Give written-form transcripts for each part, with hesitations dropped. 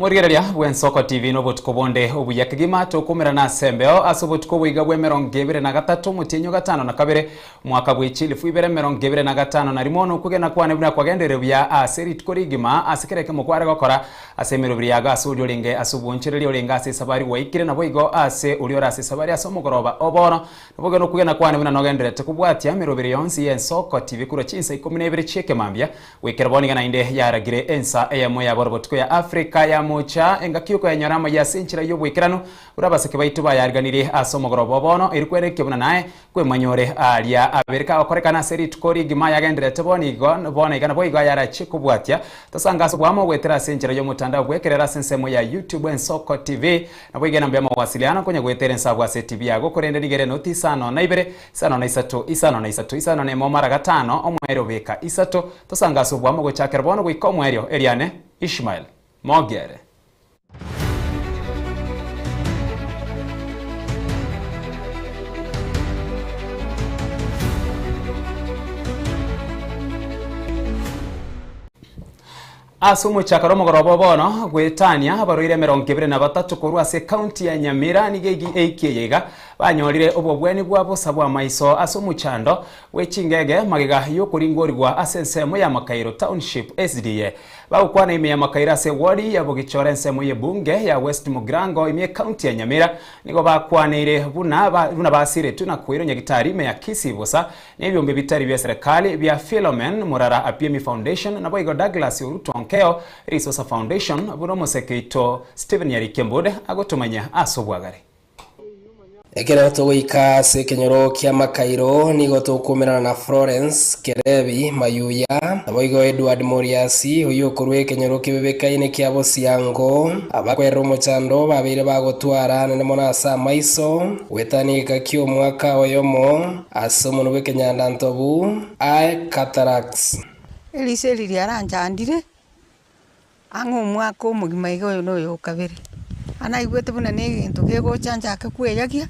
Morigereria bw'Ensoko TV nobotuko bonde obuya kegima tokomerana ase embeo ase obotuko oboiga bw'emerongo ebere na gatato omotienyi o gatano na kabere omwaka bwe chilifu ibere emerongo ebere na gatano na rimo nokwegena kwane buna kwagenderire buya ase rituko rigima ase kera ekemo kware gokora ase emeroberi yago ase oria orenge ase obwoonchoreria orenge ase esabari gwaikire naboigo ase oria ore ase esabari ase omogoroba o bono Naboigo nokwegena kwane buna nogendererete kobwatia emeroberi yonsi y'Ensoko TV korwa chinsa ikomi na ibere chi'ekemambia Goikera bono iga naende yaragire ensa eyemo ya bono botuko ya Afrika ya Mocha, engaki y'okoyanyora amaya ase enchera y'oboikeranu, buna abaseke baito bayariganirie ase omogoroba o bono, erio kwerekia buna naye kwemanyore aria abere kagokorekana ase rituko rigima yagendererete bono igo bono iga naboigo ayarachie kobwatia. Tosange ase oboamo goetera ase enchera y'omotandao bw'ekerero ase ensemo ya YouTube Ensoko TV. Naboigo enamba y'amawasiliano konya goetera ense abwo ase etibi yago korende nigo ere enoti isano na ibere 53 53 51 mara gatano omoerio beka isato tosange ase oboamo gochakera bono goika omoerio eriane Ishmael Mogere. Ase omochakano omogoroba o bono, goetania abarwaire emerongo ebere na batato korwa ase ekaunti ya Nyamira nigo eiki eye iga banyorire obobweni bwa bosa bw'amaiso ase omochando bwe chingege magega y'okoringorigwa ase ensemo ya Makairo Township SDA. Bagokwana ime ya Makairo ase ewodi ya Bogichora ensemo y'ebunge ya West Mugirango ime ekaunti ya Nyamira nigo bakwaneire buna buna basiretwe na koirwa nyagitari ime ya Kisii bosa Nebiombe bitari bia serikali bia Philomen Murara Apiemi Foundation naboigo Douglas Oruto Onkeo Risosa Foundation buna omoseke oito Stephen Nyariki Mbude agotomanyia ase obwagare. Ekero togoika ase ekenyoro kia Makairo nigo tokuomerana na Florence Kerebi Mayuya, naboigo Edward Moriasi oyio okorwa ekenyoro kebebekaine kia Bosiango, abakwerera omochando babeire bagotwara nene mono ase amaiso, goetania egeka ki'omwaka oyomo. Ase omonwa bw'ekenyandantobu, aye cataracts. Eriso eri riaranchandire ang'e omwaka omogima iga oyo noyo o kabere. Aa naigwete buna na egento kegocha nchake kweyagia,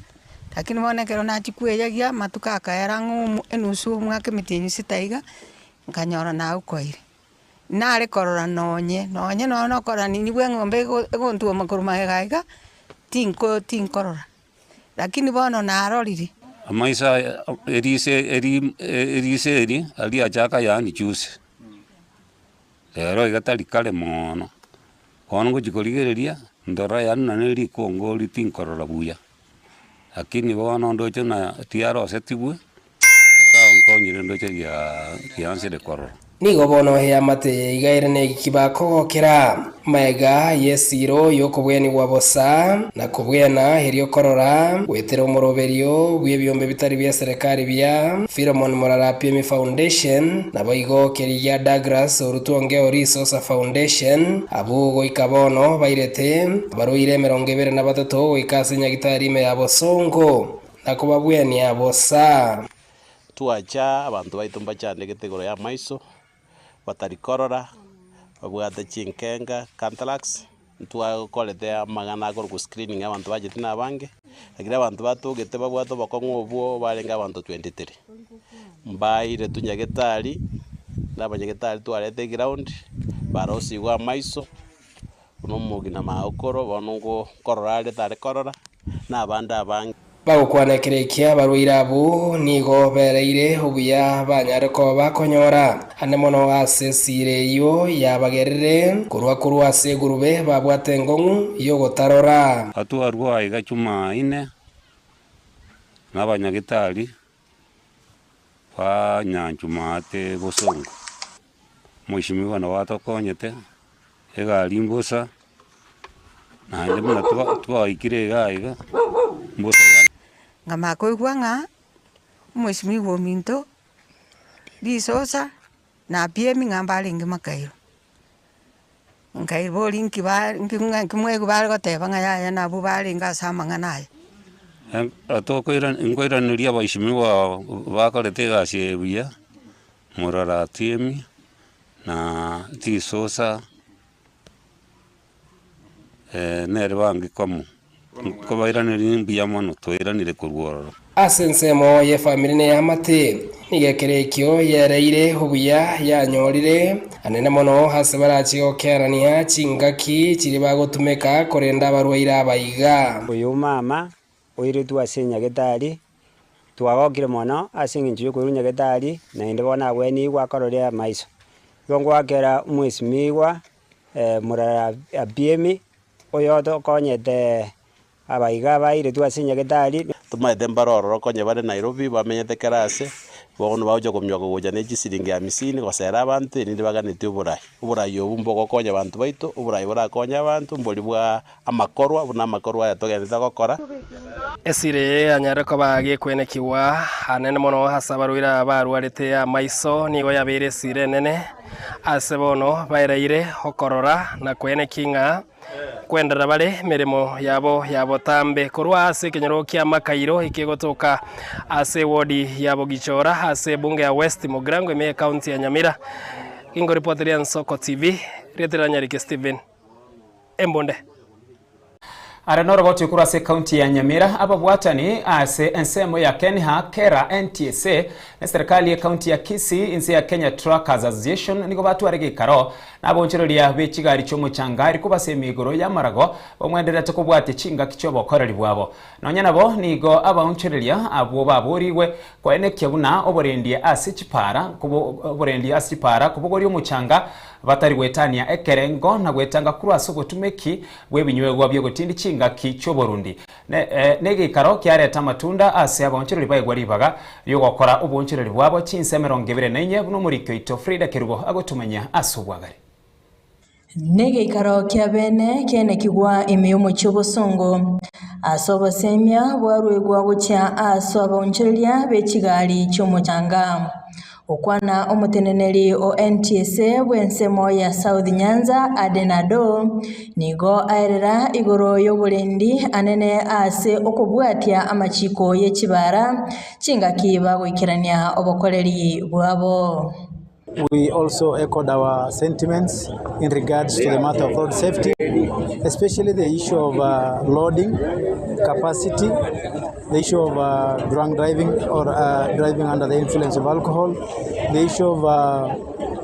lakini bono ekero nachia kweyagia amatuko akaera ang'e omo enusu omwaka emetienyi sita iga, nkanyora naukoire. Nare korora nonye, nonye nonye nokorora nini bwa eng'ombe ego egontwoma korwa magega iga, tinko tinkorora. Lakini bono narorire. Amaiso aya eriso eri eriso eri riachaka yaani juzi, rero iga tari kare moono, bono ngochia korigereria, ndora yaani nonye na rikongo ri tinkorora buya, lakini bono ndoche ng'a riarosetigwe. Nyasae onkonyire ndoche riansire korora. Nigo bono eamate eye iga ere negiki bakogokera, magega y'esiiro y'okobwenigwa bosa, na kobwena erio korora, goetera omoroberio bw'ebiombe bitari bia serekari bia Philemon Morara Apiemi Foundation, naboigo keria gia Douglas Orutwongeo Risosa Foundation, abwo goika bono bairete abarwaire emerongo ebere na batato goika ase nyagitari ime ya Bosongo. Na kobabwenia bosa. Twacha abanto baito mbachandegete igoro y'amaiso, batari korora, babwate chinkenga, cataracts, ntwakorete amang'ana akorokwa screening abanto bachete na abange, lakini abanto batogete babwate obokong'u obwo barenge abanto 23. Mbairetwe nyagetari, na abanyagetari twareta eground, barosigwe amaiso. Buna omogina magokoro, bono nkorora are tare korora, na abande abange. Bagokwana ekero ekia abarwaire abwo nigo bereire obuya banyare koba bakonyora ande mono ase esira eyio yabagerire korwa korwa ase egurube babwate engong'u y'ogotarora. Atwarwe aiga Jumaine na abanyagitari ba Nyanchumate Bosongo. Mweshimiwa nabo atokonyete, egari mbosa, naende buna twaikire iga iga, mbosa iga. Nkamanya koigwa ng'a omwesimigwa ominto, risosa, na apiemi ng'a mbarenge makairo. Nkaibori nki ba nki ng'a nki mwaigwa bare goteba ng'a yaya nabwo barenge ase amang'ana aya. Nkoiraneria abaishimiwa bakorete egasi eye buya. Moraratiemi, na risosa, nere bangikomo, nkobairaneria mbuya mono, twairanire korwa ororo. Ase ensemo y'efamiri na eamate. Nigo ekero ekio yereire obuya yanyorire anene mono ase barachie gokerania chingaki chiria bagotumeka korenda abarwaire aba iga. Oyo omama oiretwe ase nyagetari, twagokire mono ase eng'encho ya okoirwa nyagetari, naende bono agwenigwe akorore amaiso. Igo ngoakera omwesimigwa morara Abiemi, oyotokonyete Abaiga bairetwe ase nyagetari. Tomaete mbare ororo konya bare Nairobi bamenyete kera ase, bono bagocha kominyoka gocha ne chisiringi hamisini gosera abanto erinde baganetie oborai. Oborai obwo mbogokonya abanto baito, oborai borakonye abanto mbori bwa amakorwa buna amakorwa aya togenderete gokora. Esiri eye yanyarire koba gekwenekigwa anene mono ase abarwaire aba barwarete amaiso, nigo yabeire esiri enene ase bono baereire okorora na kweneki ng'a Nkwenderera bare emeremo yabo ya botambe korwa ase ekenyoro kia Makairo ekegotoka ase ewodi ya Bogichora ase ebunge ya West Mugirango ime y'ecounty ya Nyamira. Ingoripoteria Nsoko TV, rieta ria Nyariki Stephen Embonde. Are noroboti korwa ase ekaunti ya Nyamira, ababwatani ase ensemo ya Kenha, Kera, NTSA, na eserekari y'ekaunti ya Kisii inse ya Kenya Truckers Association nigo batware geikaro Naboonchoreria be chigari chi'omochanga rikobasemi igoro y'amarago, bamwendererete kobwatia chingaki chi'obokoreri bwabo. Nonya nabo nigo abaonchoreria abwo baboorigwe koenekia buna oborendi ase chipara oborendi ase chipara kobogoria omochanga, batari goetania ekerengo na gwetanga korwa ase obotumeki bw'ebinywegwa bi'ogotindi chingaki chi'oborundi. Negeikaro kiareta amatunda ase abaonchoreri baegwa ribaga ri'ogokora oboonchoreri bwabo chinsa 24 buna omoriki oito Frida Kerubo agotomanyia ase obwagare. Negeikaro kia bene kiainekigwa ime y'omochie obosongo, ase obosemia bwaruegwa gochia ase abaonchoreria be chigari chi'omochanga. Gokwana omoteneneri o NTSA bw'ensemo ya South Nyanza Aden Adoo nigo aerera igoro y'oborendi anene ase okobwatia amachiko ye chibara chingaki bagoikerania obokoreri bwabo. We also echoed our sentiments in regards to the matter of road safety, especially the issue of uh, loading capacity, the issue of uh, drunk driving or uh, driving under the influence of alcohol, the issue of uh,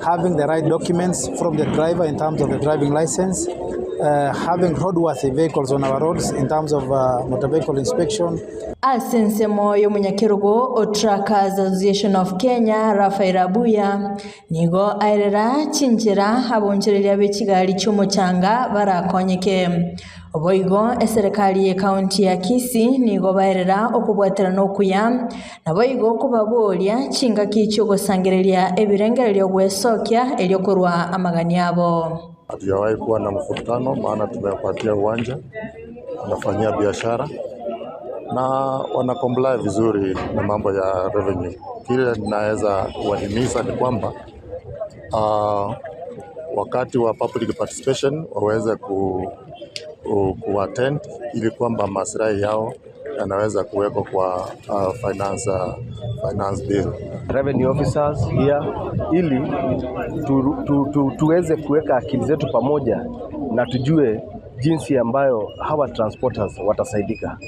having the right documents from the driver in terms of the driving license, uh, having roadworthy vehicles on our roads in terms of uh, motor vehicle inspection. Ase ensemo y'omonyakerogo o Truckers Association of Kenya, Raphael Abuya, nigo aerera chinchera abonchoreria be chigari chi'omochanga barakonyeke. Boigo eserekari y'ecounty ya Kisii nigo baerera okobwaterana okuya, naboigo kobaboria chingaki chi'ogosangereria ebirengererio gwesokia erio korwa amagani abo. Hatujawahi kuwa na mvurutano maana tumewapatia uwanja, wanafanyia biashara na wana comply vizuri na mambo ya revenue. Kile ninaweza kuwahimiza ni kwamba uh, wakati wa public participation waweze ku, ku, kuattend ili kwamba maslahi yao yanaweza kuwekwa kwa uh, finance, uh, finance bill. Revenue officers here ili tu, tu, tu, tuweze kuweka akili zetu pamoja na tujue jinsi ambayo hawa transporters watasaidika.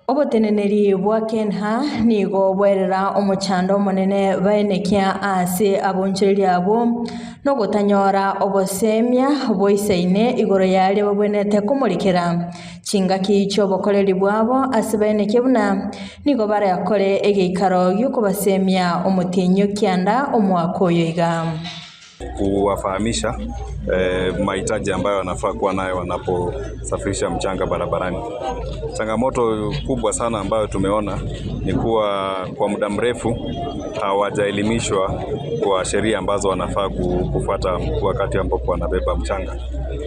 Oboteneneri bwa Kenha nigo bwerera omochando omonene baenekia ase abonchoreria abwo, na ogotanyora obosemia boisaine igoro y'aria babwenerete komorekera chingaki chi'obokoreri bwabo ase baenekie buna nigo barakore egeikaro gi'okobasemia omotienyi o kianda omwaka oyo iga. Kuwafahamisha mahitaji ambayo wanafaa kuwa nayo wanaposafirisha mchanga barabarani. Changamoto kubwa sana ambayo tumeona ni kuwa kwa muda mrefu hawajaelimishwa kwa sheria ambazo wanafaa kufuata wakati ambapo wanabeba mchanga.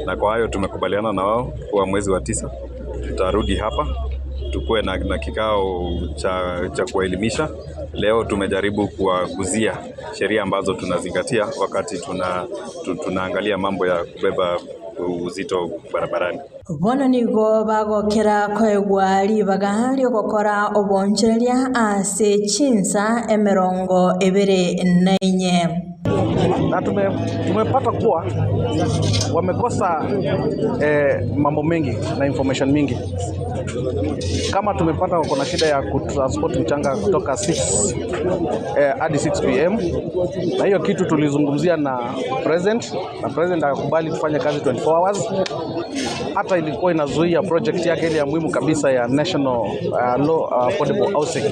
Na kwa hayo tumekubaliana na wao kuwa mwezi wa 9 tutarudi hapa tukuwe na, na kikao cha, cha kuwaelimisha. Leo tumejaribu kuwaguzia sheria ambazo tunazingatia wakati tuna, tunaangalia mambo ya kubeba uzito barabarani. Bono nigo bagokera koegwa ribaga ri'ogokora oboonchoreria ase chinsa emerongo ebere na inye. Na tume, tumepata kuwa wamekosa eh, mambo mengi na information mingi. Kama tumepata wako na shida ya kutransport mchanga kutoka 6 eh, hadi 6 pm, na hiyo kitu tulizungumzia na president na president akakubali tufanye kazi 24 hours. Hata ilikuwa inazuia project yake ile ya muhimu kabisa ya national uh, law uh, affordable housing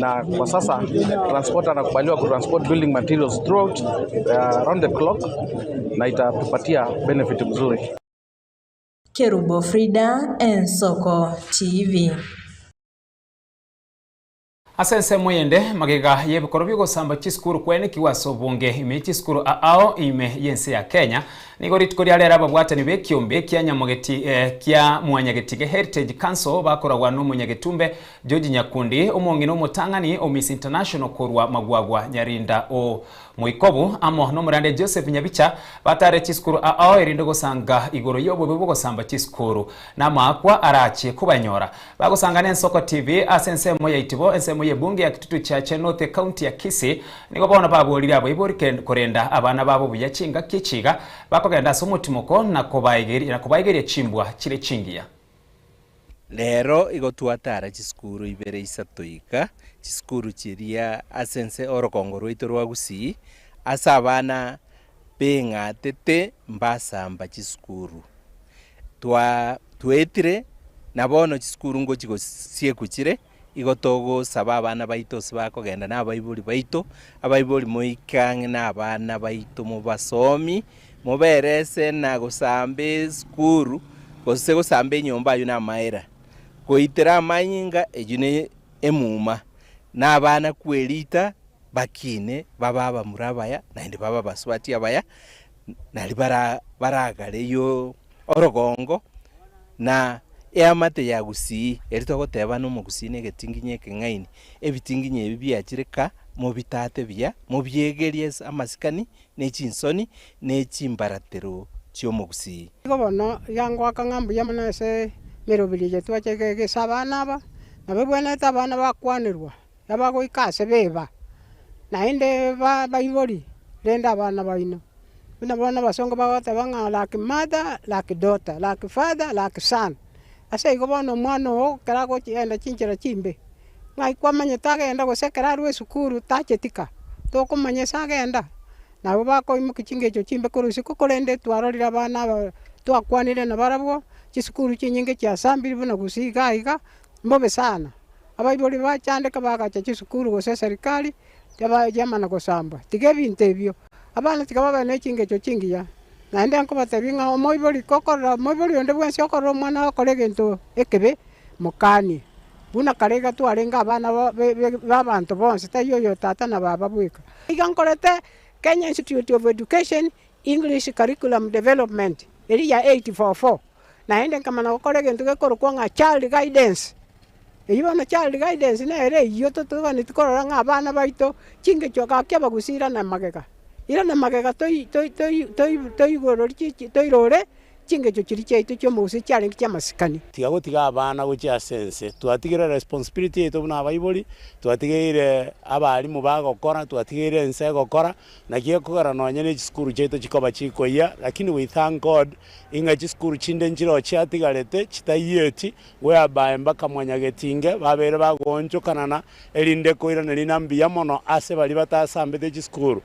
na kwa sasa transporter anakubaliwa kutransport building materials throughout uh, around the clock na itatupatia benefit mzuri. Kerubo Frida, Ensoko TV. Ase ensemo eyende, magega y'ebikorwa bi'ogosamba chisukuru kwenekigwa ase obonge ime ye chisukuru aao ime y'ense ya Kenya, nigo rituko ria rero ababwatani b'ekiombe kia Nyamogeti kia Mwanyagetige Heritage Council bakoragwa n'omonyagetumbe George Nyakundi, omong'ina omotang'ani o Miss International korwa Magwagwa Nyarinda o Moikobu amo nomorande Joseph Nyabicha batare chisukuru aao erinde gosanga igoro y'obobe bw'ogosamba chisukuru namaakwa arachie kobanyora. Bagosanga n'Ensoko TV ase ensemo ya Itibo, ensemo y'ebunge ya Kitutu Chache North ekaunti ya Kisii, nigo bono baborire abaibori korenda abana babo buya chingaki echi iga bakogenda ase omotimoko na kobaegeria chimbwa chire chingiya. Rero igo twatara chisukuru ibere isato iga, chisukuru chiria ase ense orokongo rwaito rwa Gusii, ase abana beng'atete mbasamba chisukuru. Twa twetire, na bono chisukuru ngochi gosiekwa chire, igo togosaba abana baito ase bakogenda na abaibori baito, abaibori moike ang'e na abana baito mobasomi, moberese na gosamba esukuru, gose gosamba enyomba aywo na amaera. Goitera amanyinga eywo ne emuma, na abana kwerita bakine babe abamura abaya naende babe abasubati abaya, nari bara baragareyo orogongo na eamate ya Gusii, eri togoteba na omogusii na egetinginyi ekeng'aini, ebitinginyi ebi biachire ka mobitate buya, mobiegerie ase amasikani, ne chinsoni, ne chimbaratero chi'omogusii. Igo bono iga ngoaka ng'a mbuya mono ase emeroberi eye twachete gesa abana aba, nabo ebwenerete abana bakwanerwa, abagoika ase beba, naende ba baibori, rende abana baino. Buna bono abasongo bagoteba ng'a like mother, like daughter, like father, like son. Ase igo bono omwana oo ekero agochienda chinchera chimbe, ng'ai kwamanyete agenda gose ekero arwa esukuru tacheti ka, tokomanya ase agenda. Nabo bakoimokia chingencho chimbe korwa isiko, korende twarorire abana aba twakwanire nabarabwo, chisukuru chinyinge chiasambire buna gusii iga iga, mbobe sana. Abaibori bachandeka bagacha chisukuru gose eserikari, chiamana gosambwa. Tiga ebinto ebio, abana tiga babe ne chingencho chingiya. Naende nkobatebia ng'a omoibori kokorora omoibori onde bwensi okorora omwana ogokora egento ekebe, mokanie. Buna kare iga twarenge abana b'abanto bonsi, taiyo oyo tata na baba bweka. Iga nkorete Kenya Institute of Education English Curriculum Development, eria ya 844. Naende nkamana gokora egento gekorokwa ng'a child guidance. Eyio bono child guidance nere eyio totoganeti korora ng'a abana baito chingecho gaki abagusii irana magega, irana magega toi toi toi toi toigorori toirore chingecho chiria chiaito chi'omogusii chiarenge chi'amasikani. Tiga gotiga abana gochia ase ense, twatigire responsibility yaito buna abaibori, twatigeire abalimu bagokora, twatigeire ense egokora, naki ekogera nonye na echisukuru chiaito chikoba chikoyia, lakini we thank God ing'a chisukuru chinde nchiroo chiatigarete chitaiyeti, whereby mpaka mwanyagetinge babeire bagoonchokanana erinde koiraneria na mbuya mono ase baria batasambete chisukuru.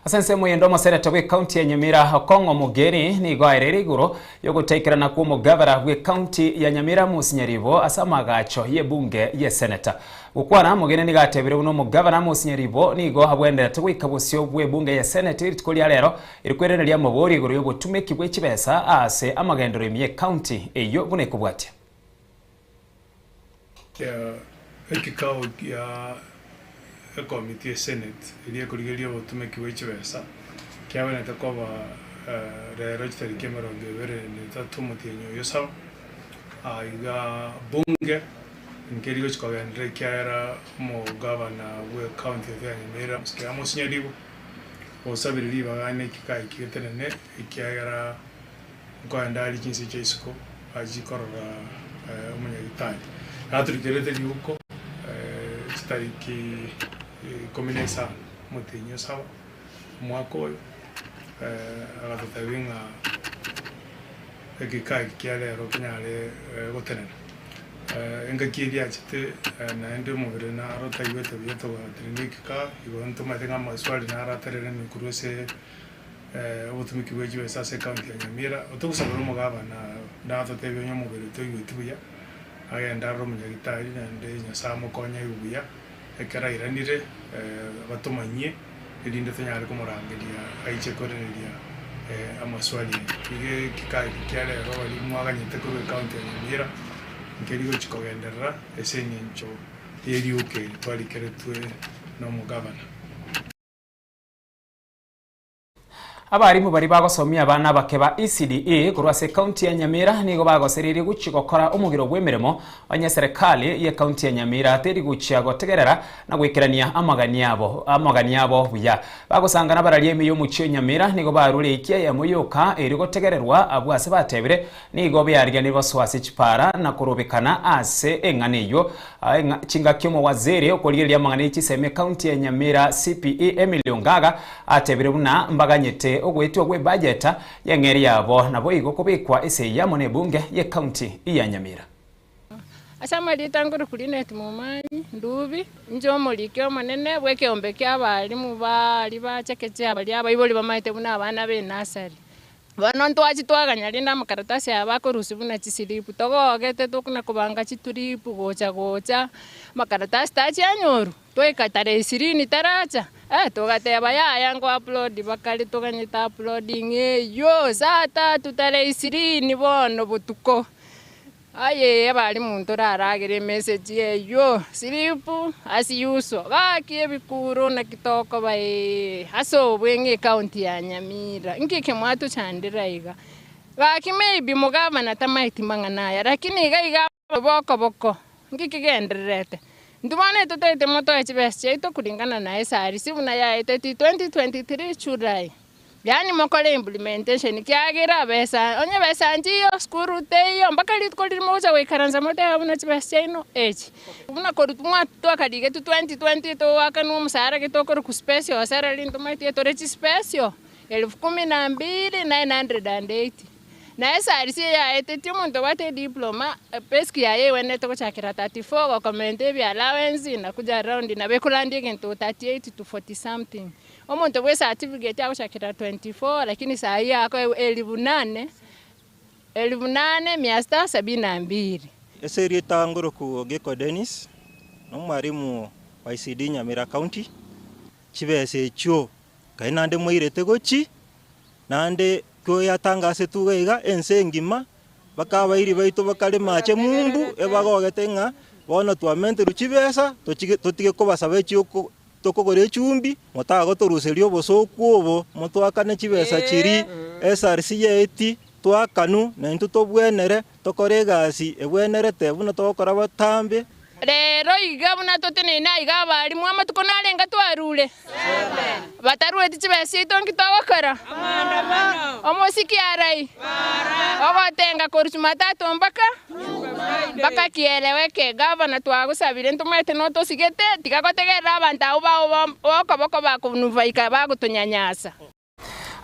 Ase ensemo eyende omoseneta bw'ecounty ya Nyamira Okong'o Omogeni nigo aereire igoro y'ogotaikerana kw'omogavera bw'ecounty ya Nyamira Amos Nyaribo ase amaagacho y'ebunge y'eseneta. Gokwana Mogeni nigo atebire buna omogavana Amos Nyaribo nigo abwenerete goika bosio bw'ebunge y'eseneti rituko ria rero erikwereneria amabori igoro y'obotumeki bwe chibesa ase amagenderero ime y'ecounty eyio buna ekobwatia. Ekikao gia ekomiti ye senate eria ekorigereria obotumeki bwe chibesa kiabenerete koba rero chitariki emerongo ebere na etato omotienyi oyo saba iga bunge nkeri gochi kogenderera ekiagera omogavana bwe ecounty yaito ya Nyamira Mosike Amos Nyaribo osabire ribaga na ekikao eki getenene ekiagera Nkoenda aria chinse chia isiko achie korora omonyagitari. Naturikerete riuko chitariki ikomi na isano. omotienyi o saba, omwaka oyo, agatotebia ng'a ekika eke kia rero kenyare gotenena. Engaki eria achete naende omobere naro otaigwete buya togatenenia ekika, igo ntomanyete ng'a amaswali naro atererenwe korwa ase obotumiki bwe chibesa ase ecounty ya Nyamira, otogosabera omogabana natotebie onye omobere toigweti buya, agende arore omonyagitari naende Nyasaye amokonye aigwe buya, ekero airanire batomanyie erinde tonyare komorangeria aiche korereria amaswali aya. Iga ekika eke kia rero baria mwaganyete korwa ecounty ya Nyamira, nkeri gochi kogenderera ase eng'encho y'erioka eri twarikeretwe na omogabana. Abarimu baria bagosomia abana abake ba ECDE korwa ase ekaunti ya Nyamira nigo bagosereirie gochia gokora omogiro bw'emeremo onye serikali y'ekaunti ya Nyamira teri gochia gotegerera na goikerania amagani abo amagani abo buya. Bagosangana bararia ime y'omochie o Nyamira nigo barure ekia eyemo yoka erio gotegererwa abwo ase batebire nigo beariganire gosoa ase chipara na korobekana ase eng'ana eyio Chingaki omowaziri okorigereria amang'ana ye chisemi ekaunti ya Nyamira CPE Emily Ongaga atebire buna mbaganyete ogoetwa gwe budget y'eng'eria yabo naboigo kobekwa esegi amo nebunge y'ekaunti ya Nyamira. Ase amarieta nkorokwa Linet Momanyi Ndubi, inche omoriki omonene bw'ekeombe ki'abalimu baria ba chekechea baria abaibori bamaete buna abana b'enasari. Bono ntwachia twaganya rende amakaratasi aya bakorusia buna chisilipu, togogete tokona kobanga chituripu gocha gocha, amakaratasi tachia anyorwa, twaika tarehe ishirini taracha, eh togateba yaya nko upload bakare toganyete uploading eywo saa tatu tarehe ishirini bono botuko. Aye abalimu ntoraragere emessage eywo, sleep as usual, gaki ebikuro naki tokoba ee, ase obweng'e ecounty ya Nyamira, nki kemwatochandera iga? Gaki maybe mogavana tamaeti mang'ana aya lakini iga iga bokoboko, nki kigendererete? Intwe bono etotaete motoe chibesa chiaito kulingana na SRC buna yaeteti 2023 July. Yaani mokore implementation kiagera besa onye besa nchiyo sukuru teiyo mpaka rituko riria mogocha goikaransa motebe buna chibesa chiaino echi. Buna korwa mwa twakarigetwe 2020 togoakanwa omosara gete okorokwa special salary ntomaeti tore chispecial elfu kumi na mbili 980. Na SRC eyaetetie omonto obwate ediploma basic yaye egwenerete gochakera 34 gokomenta ebia allowance na kuja around nabo ekolandia egento 38 to 40 something. Omonto bwe certificate agochakera 24 lakini sahi akoegwa elifu nane, elifu nane mia sita sabini na mbili. Ase erieta ngoroku Ogeko Dennis, nomwarimu wa ECD Nyamira County, chibesa echio nkai naende mwairete gochi, naende koyatangasetwe iga iga ense engima, mpaka abairi baito bakare mache mumbu, ebagogete ng'a bono twamenterwe chibesa tochige totige kobasaba echio Tokogora echumbi, motagotoruseria obosooku obo, motwakane chibesa chiria SRC yaetie, twakanu, naintwe tobwenere, tokore egasi ebwenerete buna togokora botambe. Rero iga buna toteneine aiga abalimu amatuko narenga twarure? Batarueti chibesa chiaito nki togokora? Omosiki arai? Ogotenga korwa Jumatatu mpaka mpaka kieleweke. Gavana twagosabire ntomaete notosigete, tiga gotegerera abanto abwo bao b'okoboko bakonufaika bagotonyanyasa.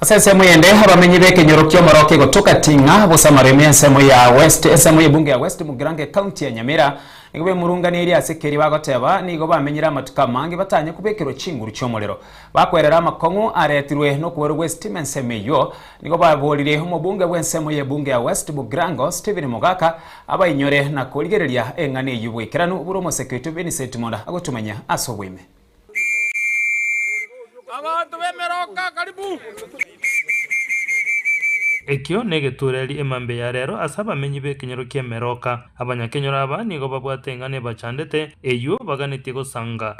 Ase ensemo eyende, abamenyi b'ekenyoro ki'omorokia egotoka Ting'a, bosa amaremo ensemo ya West, ensemo y'ebunge ya West Mugirango ecounty ya Nyamira, nigo bemurunganeirie ase keria bagoteba nigo bamenyire amatuko amange batanye kobekerwa chinguru chi'omorero. Bakwerera amakong'u aretirwe nokoborwa gw'esitima ensemo eyio, nigo baborire omobunge bw'ensemo y'ebunge ya West Mugirango, Stephen Mogaka, abainyore na korigereria eng'ana eyio bwaikeranu buna omoseke oito Vincent Monda agotumanya ase oboime. Abanto b'emeroka, karibu! Ekio negetureri emambia ya rero ase abamenyi b'ekenyoro ki'emeroka. Abanyakenyoro aba nigo babwate eng'ana ebachandete, eyio baganetie gosanga.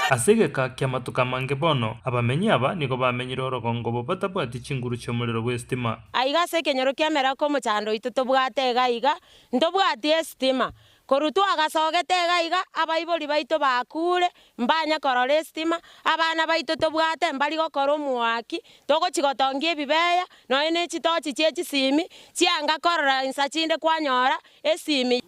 Ase egeka ki'amatuko amange bono, abamenyi aba nigo bamenyire orogongo bo batabwati chinguru chi'omorero bw'esitima. Aiga ase ekenyoro kia Meraka omochando oito tobwate iga iga, ntobwati esitima. Korwa twagasogete iga iga, abaibori baito bakuure, mbanye korora esitima, abana baito tobwate mbari gokora omoaki, togochia gotongia ebibeya, nonya ne chitochi chie chisimi, chianga korora insa chinde kwanyora esimi.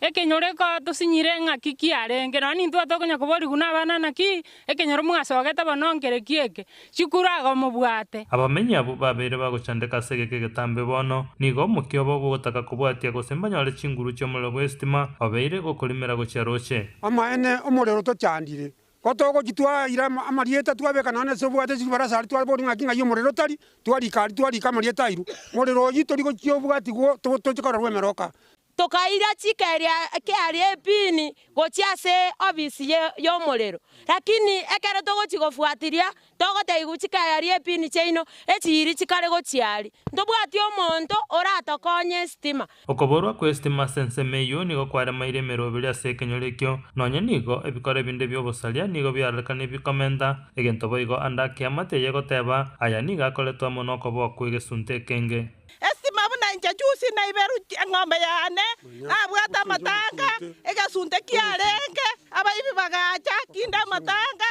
Ekenyoro eko tosinyire ng'aki kiarenge, nonya nintwe tokonya koborigwa nabana naki, ekenyoro mwasogete bono nkereki eke, chikura igo mobwate. Abamenyi abwo babeire bagochandeka ase egeka egetambe bono, nigo omokia obo bogotaka kobwatia gose mbanyore chinguru chi'omorero bw'esitima obeire gokorimera gochia roche. Amaene, omorero tochandire, ko togochia twaira amarieta twabeka nonya ase obwate chibarasa aria twaboria ng'aki ng'ai omorero otari, twarika aria twarika amarieta airwe. Morero oyio tori gochia obwatigwo toche kororwa emeroka. Tokaira chikeria kearia epini gochia ase ofisi y'omorero, lakini ekero togochia gofuatiria, togotebiwa chikearia epini chiaino echiiri chikare gochia aria. Ntobwati omonto oratokonye esitima. Okoborwa kw'esitima ase ensemo eyio nigo kwaremaire emeroberi ase ekenyoro ekio, nonya nigo ebikoro ebinde bi'obosaria nigo biarorekanire bikomenta egento boigo ande akeamate eye egoteba, Aya nigo akoretwe amo nokoboa kw'egesunte ekenge. Estima buna inche juzi naiberwe eng'ombe yane, nabwate amatanga, egesunte kiarenge, abaibi bagacha kinde amatanga,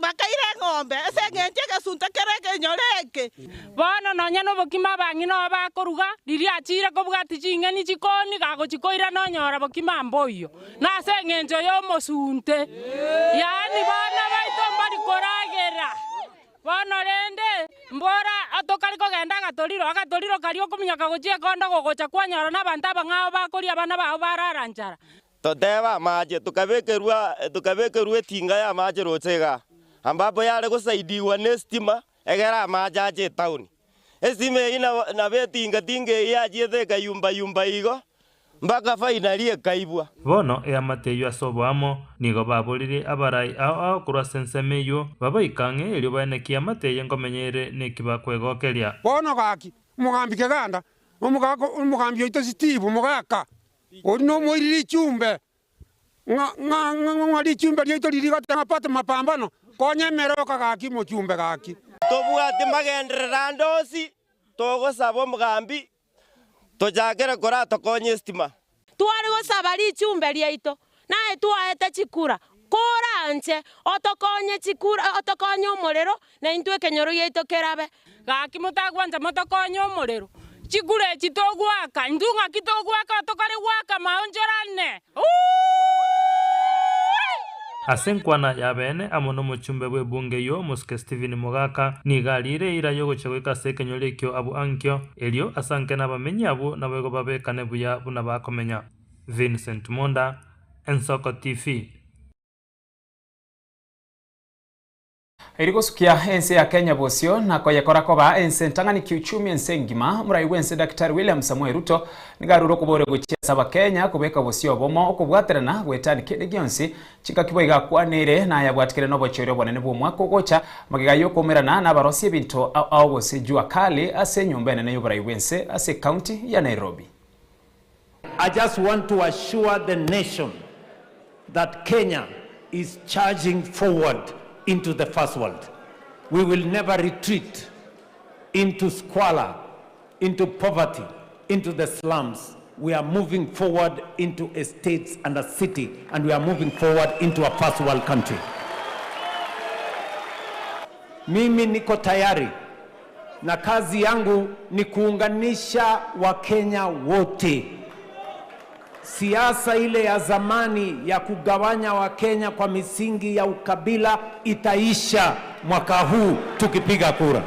bakaira eng'ombe ase engencho egesunte kere ekenyoro eke. Bono nonya nobokima abang'ina oo bakoruga, riria achiire kobwatia ching'eni chikoni, gagochia koirana onyora bokima mboiyo, nase engencho y'omosunte. Yaani bana baito mbari koragera. Bono rende, mbora tokare kogenda agatoriro, agatoriro karia okominyoka gochia ekondo gogocha kwanyora nabanto abang'ao bakoria abana bao barara nchara. Totebe amache, tokabekerwa tokabekerwa etinga y'amache roche igaa, ambapo yare gosaidiwa na estima egere amache ache etown. Estima eyio nabo nabo etinga tinga eyio yachiete ekayumba yumba igo, Mpaka fainali ekaibwa. Bono eamate eyio ase oboamo nigo baboririe abarai ao ao korwa ase ensemo eyio, babaike ang'e erio baenekie eamate eye nkomenya ere neki bakwegokeria. Bono gaki, omogambi keganda, na omogambi oito Steve omogaka, oria nomoiri richumbe, ng'a richumbe riaito riria rigoteba ng'a pata mapambano, konya emeroka gaki mochumbe gaki. Tobwati magenderero ande onsi, togosaba omogambi Tochakere koratokonye estima. Tware gosaba richumbe riaito, naye twaete chikura, koranche otokonye chikura, otokonye omorero, na intwe ekenyoro giaito kerabe. Gaki motagwancha motokonye omorero, chikura echi togoaka, intwe ng'aki togoaka tokare goaka maonchorane. Ase enkwana y'abeene amo nomochumbe bw'ebunge eyio, Omosike Stephen Mogaka, nigo ariire eira y'ogochia goika ase ekenyoro ekio abwo ankio, erio asanke nabamenyi abwo naboigo babekane buya buna bakomenya. Vincent Monda, Ensoko TV. Eri gosukia ense ya Kenya bosio na koyekora koba ense entang'ani kiuchumi ense engima, omorai bw'ense Daktari William Samoei Ruto nigo arure okoboria gochia ase abakenya kobeka bosio obomo okobwaterana goetania kende gionsi chingaki boigo akwanire na ayabwatikire nobochori obonene bw'omwaka ogocha magega y'okoumerana nabarosia ebinto ao ao gose Jua Kali ase enyomba enene y'oborai bw'ense ase ecounty ya Nairobi. I just want to assure the nation that Kenya is charging forward into the first world. We will never retreat into squalor, into poverty, into the slums. We are moving forward into a state and a city, and we are moving forward into a first world country. Mimi niko tayari na kazi yangu ni kuunganisha Wakenya wote. Siasa ile ya zamani ya kugawanya Wakenya kwa misingi ya ukabila itaisha mwaka huu tukipiga kura.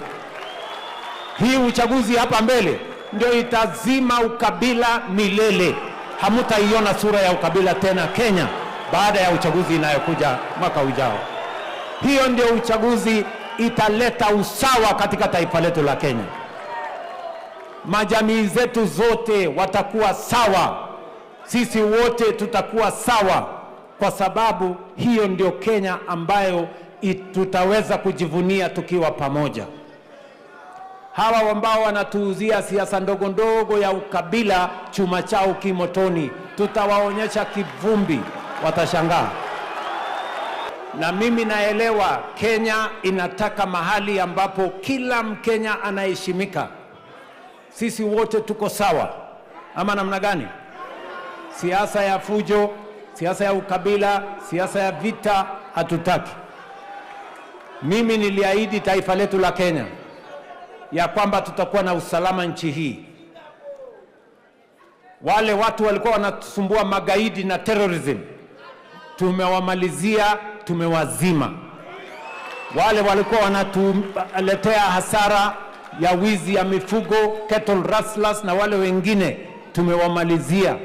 Hii uchaguzi hapa mbele ndio itazima ukabila milele. Hamutaiona sura ya ukabila tena Kenya baada ya uchaguzi inayokuja mwaka ujao. Hiyo ndio uchaguzi italeta usawa katika taifa letu la Kenya. Majamii zetu zote watakuwa sawa, sisi wote tutakuwa sawa, kwa sababu hiyo ndio Kenya ambayo tutaweza kujivunia tukiwa pamoja. Hawa ambao wanatuuzia siasa ndogo ndogo ya ukabila, chuma chao kimotoni, tutawaonyesha kivumbi, watashangaa. Na mimi naelewa Kenya inataka mahali ambapo kila Mkenya anaheshimika. Sisi wote tuko sawa, ama namna gani? Siasa ya fujo, siasa ya ukabila, siasa ya vita hatutaki. Mimi niliahidi taifa letu la Kenya ya kwamba tutakuwa na usalama nchi hii. Wale watu walikuwa wanatusumbua magaidi na terrorism, tumewamalizia, tumewazima. Wale walikuwa wanatuletea hasara ya wizi ya mifugo, cattle rustlers na wale wengine tumewamalizia.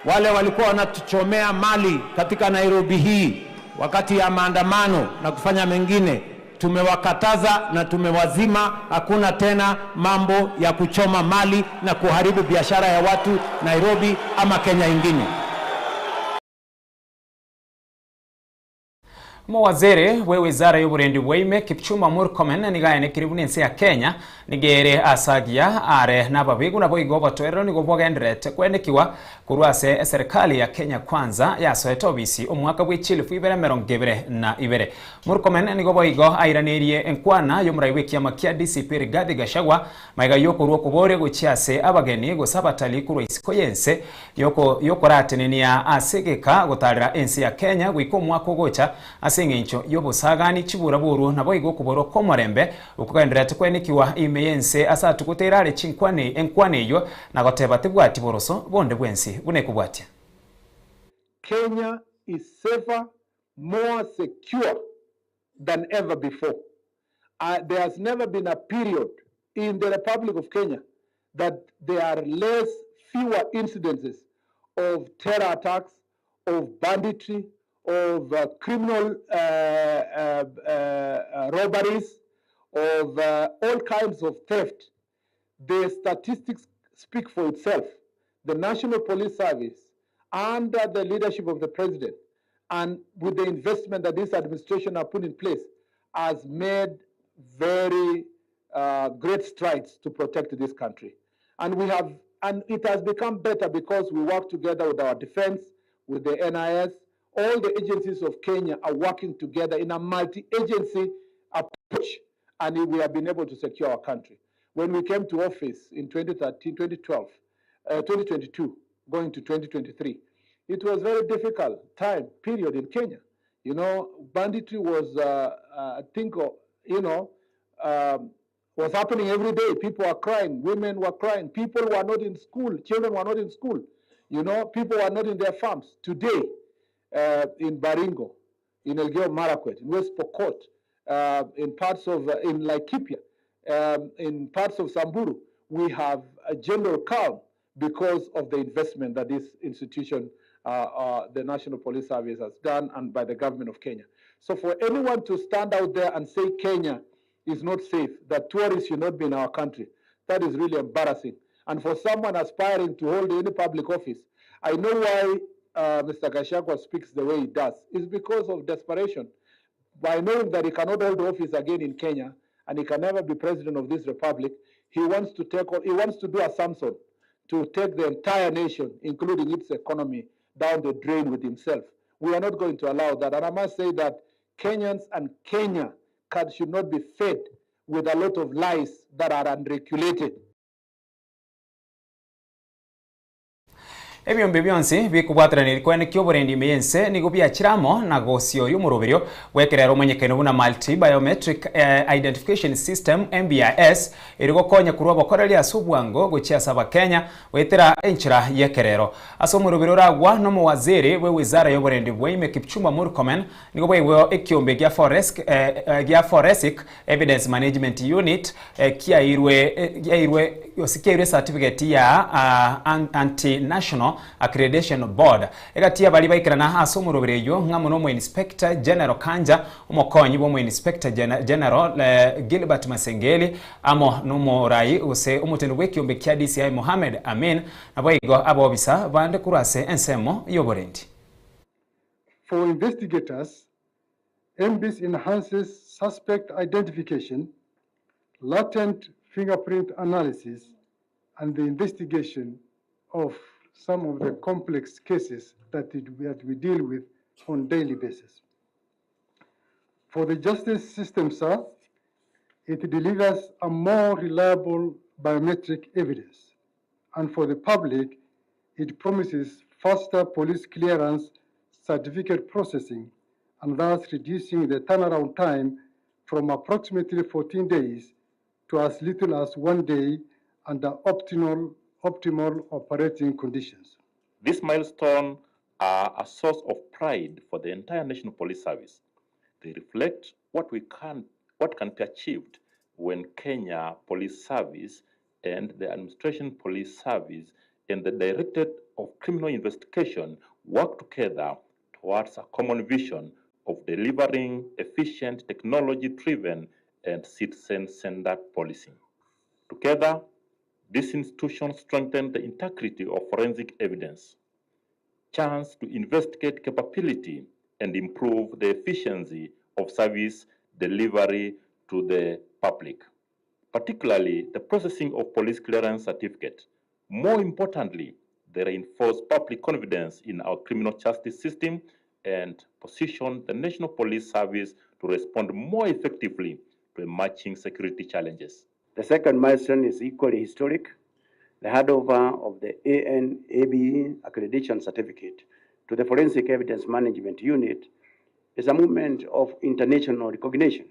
Wale walikuwa wanatuchomea mali katika Nairobi hii wakati ya maandamano na kufanya mengine, tumewakataza na tumewazima. Hakuna tena mambo ya kuchoma mali na kuharibu biashara ya watu Nairobi ama Kenya ingine. Omowaziri bw'ewizara y'oborendi bwaime Kipchumba Murkomen nigo aenekire buna ense ya Kenya nigo ere ase agiya are nababigu naboigo obotoerero nigo bogendererete kwenekigwa korwa ase eserikali ya Kenya Kwanza yasoete obisi omwaka bwe chilifu ibere emerongo ebere na ibere. Murkomen nigo boigo airaneirie enkwana y'omorai bw'ekiama kia DCP Rigathi Gachagua magega y'okorua okoboria gochia ase abageni gose abatalii korwa isiko y'ense y'okoratenenia ase egeka gotarera ense ya Kenya goika omwaka ogocha ase engencho y'obosagani chibura-buru naboigo okoborwa kw'omorembe okogendererete kwenekiwa ime y'ense ase atuguteire are chinkwana enkwana eyio na goteba tebwati boroso bonde bwensi buna ekobwatia. Kenya is safer, more secure than ever before. Uh, there has never been a period in the Republic of Kenya that there are less, fewer incidences of terror attacks, of banditry, of uh, criminal uh, uh, uh, robberies, of uh, all kinds of theft. The statistics speak for itself. The National Police Service, under the leadership of the president, and with the investment that this administration have put in place, has made very uh, great strides to protect this country. And we have, and it has become better because we work together with our defense, with the NIS. All the agencies of Kenya are working together in a multi-agency approach, and we have been able to secure our country. When we came to office in 2013, 2012, uh, 2022, going to 2023, it was very difficult time period in Kenya. You know, banditry was, uh, uh, I think, uh, you know, um, was happening every day. People were crying, women were crying, people were not in school, children were not in school. You know, people were not in their farms. Today, uh, in Baringo, in Elgeyo Marakwet, in West Pokot, uh, in parts of, uh, in Laikipia, um, in parts of Samburu, we have a general calm because of the investment that this institution, uh, uh, the National Police Service, has done and by the government of Kenya. So for anyone to stand out there and say Kenya is not safe, that tourists should not be in our country, that is really embarrassing. And for someone aspiring to hold any public office, I know why uh, Mr. Gachagua speaks the way he does. It's because of desperation. By knowing that he cannot hold office again in Kenya and he can never be president of this republic, he wants to take he wants to do a Samson, to take the entire nation, including its economy, down the drain with himself. We are not going to allow that. And I must say that Kenyans and Kenya can, should not be fed with a lot of lies that are unregulated. Ebiombe bionsi bikobwaterana erikwane ki'oborendi ime y'ense nigo biachire amo na gosioria omoroberio bw'ekerero omonyekano buna Multi Biometric Identification System, MBIS, erio gokonya korwa obokoreri ase obwango gochia ase Abakenya goetera enchera y'ekerero. Ase omoroberio oragwa nomowaziri bw'ewizara y'oborendi bwa ime Kipchumba Murkomen nigo bwaigweo ekiombe gia gia Forensic Evidence Management Unit kiairwe kiairwe gose kiairwe certificate ya Anti National Accreditation Board. Egati y'abaria baikerana ase omoroberi oyio ng'amo na Omoinspector General Kanja, omokonyi bw'Omoinspector General Gilbert Masengeli, amo nomorai gose omoteneneri bw'ekiombe kia DCI Mohammed Amin, naboigo abobisa bande korwa ase ensemo y'oborendi. For investigators, MBIS enhances suspect identification, latent fingerprint analysis, and the investigation of some of the complex cases that, it, that we deal with on daily basis. For the justice system, sir, it delivers a more reliable biometric evidence. And for the public, It promises faster police clearance certificate processing and thus reducing the turnaround time from approximately 14 days to as little as one day under optimal, optimal operating conditions. This milestone are a source of pride for the entire National Police Service. They reflect what we can, what can be achieved when Kenya Police Service and the Administration Police Service and the Directorate of Criminal Investigation work together towards a common vision of delivering efficient, technology-driven, and citizen-centered policing. Together, these institutions strengthen the integrity of forensic evidence, chance to investigate capability, and improve the efficiency of service delivery to the public, particularly the processing of police clearance certificate. More importantly, they reinforce public confidence in our criminal justice system and position the National Police Service to respond more effectively to emerging security challenges. The second milestone is equally historic, the handover of the ANABE accreditation certificate to the Forensic Evidence Management Unit is a movement of international recognition.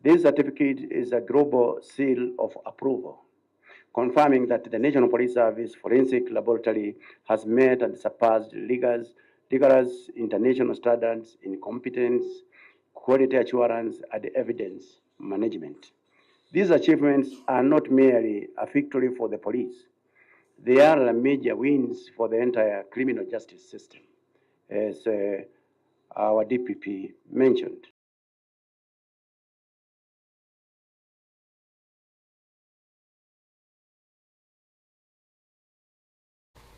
This certificate is a global seal of approval, confirming that the National Police Service Forensic Laboratory has met and surpassed rigorous, rigorous international standards in competence, quality assurance, and evidence management. These achievements are not merely a victory for the police, they are major wins for the entire criminal justice system, as our DPP mentioned.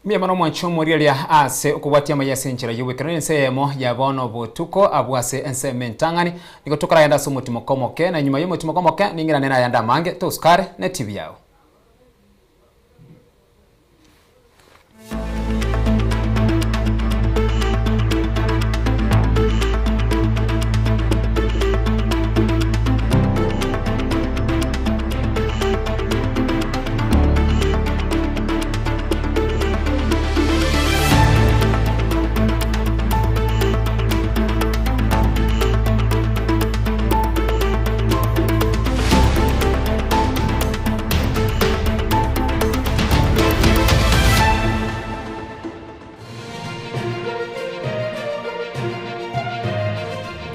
Mbuya mono omwanchi omorigereria ase okobwatia amaya ase enchera y'obwekeranu ense eyemo ya bono botuko abwo ase ensemo entang'ani. Nigo tokoragenda ase omotimoko omoke, na nyuma y'omotimoko omoke ning'irane nayande amange. Tosukare ne TV yao.